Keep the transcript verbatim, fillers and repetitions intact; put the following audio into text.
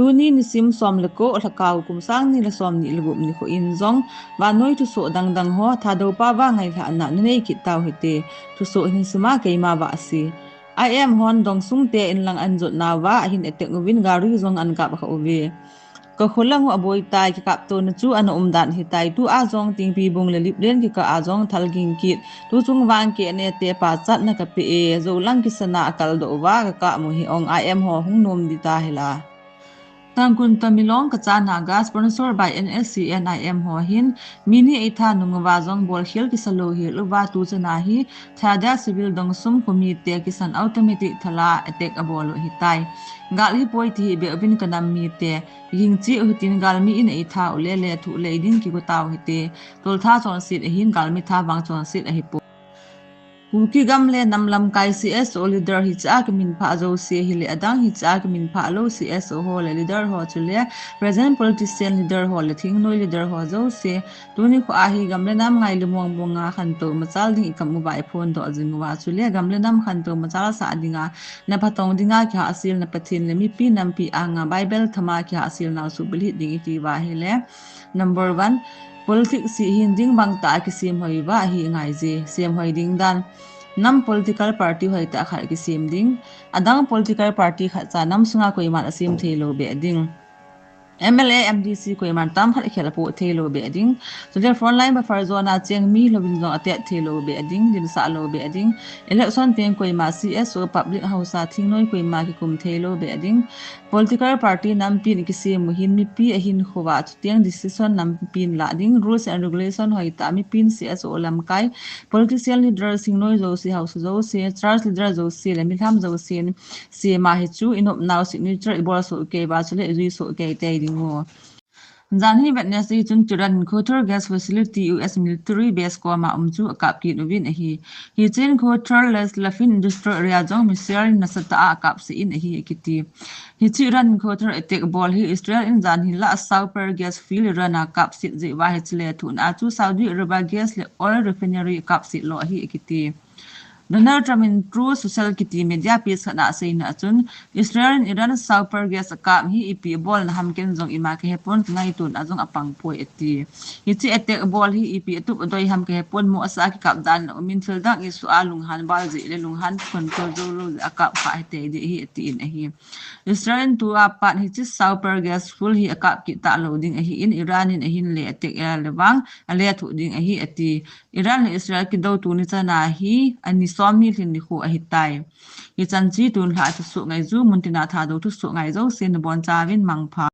Tuni nisim som le ko, Lhakao kum sang ni le som ni le gup nikho in jong vannoi thusoh dangdang ho Thadou pa va ngailhahna nanei kit tau hite. Thusoh hin sima keima va asi. I M hon Dongsung te in lang an jot nauva ahin attack uvin gari jong an kap kha uve. Kakholang u aboi tai, kikaptona chu ana umdan hitai. Tua jong Tingpibung le Liplen kikah a jong thal ging kit. Tuchung vang K N A te pachatna kape e, Joulang kisana akaldoh uva kakap mu hi ong I M ho hung nom ding tahila. Tangkhul Tamenglong Kacha Naga, sponsor by N S C N I M ho hin, mi ni eitha nung uva jong bolkhel kisa louhel uva tuchana hi, Thada Civil Dongsung khomi te kisan automatic thala attack abol u hitai. Gal hipoi ti hi beh uvin kanam mite, ging cheh u hitin galmi in eitha u le lethuh lei ding kigo tau hite, toltha chonset ahin galmi tha vang chonset ahipoi. Kuki gam le nam lamkai C S O leader hichea kiminphah jouse hile adang hichea kiminphah lou C S O ho le leader ho chule present politician leader ho le thingnoi leader ho jouse tuni kho a hi gam le nam ngailu mong monga khantou machal ding ikam uva iphondoh jing uva chule gam le nam khantou machal sah dinga, na phatong dinga kihahselna Pathen le mipi nampi anga Bible thama kihahselnau suhbulhit ding iti uva hile, number one, politics hi hin ding bangtah a kisemhoi uva ahi ngaije, semhoi ding dan. Nam political party hoitah khat kisem ding. Adang political party khatcha nam sunga koiman asem theilou beh ding. M L A, M D C koiman tam khat khel apoh theilou beh ding. Chule frontline buffer zone a cheng mi louvin jong atet theilou beh ding, dimsah lou beh ding. Election teng koima C S O public house a thingnoi koima kikum theilou beh ding. Political party nampin kisem u hin mipi ahinkhouva chuteng decision nampin lah ding, rules and regulation hoitah mipin C S O lamkai, politicial leader thingnoi jouse, house jouse, church leader jouse le milham jousen sema hi chu inopnau signature ibol soh kei uva chule ijui soh kei tei dingu. Jan hi Wednesday chun Iran in Qatar gas facility U S military base koma um chu akap kit uvin ahi. Hiche in Qatar le Lafin Industrial Area jong missile nasatah a akapse in ahi akiti. Hiche Iran in Qatar attack bol hi Israel in jan hin la Super Gas Field Iran a kapset jeh uva hiche lethuhna a chu Saudi Arabia gas le oil refinery akapset lou ahi akiti. Donald Trump in Truth Social kiti media page khat a aseina a chun, Israel in Iran Super Gas akap hi ipi abolna ham ken jong ima kahepon, kangaitona jong apangpoi ati. Hiche attack bol hi ipi atup adoi ham kahepon, mo asa kikap dan la umin thil dang isoh a lunghan val jeh le lunghan control joulou jeh a akap kha hitei ding ahi atin ahi. Israel in tua pat hiche Super Gas Field hi akap kit talou ding ahin, Iran in ahin le attack a le vang alethuh ding ahi ati. Iran le Israel kidou tuni chana hi ani somni lhin nikho ahitai. Hichan chu tunlhah thusoh ngai jou, muntina Thadou thusoh ngai jouse nabonchauvin mangpha.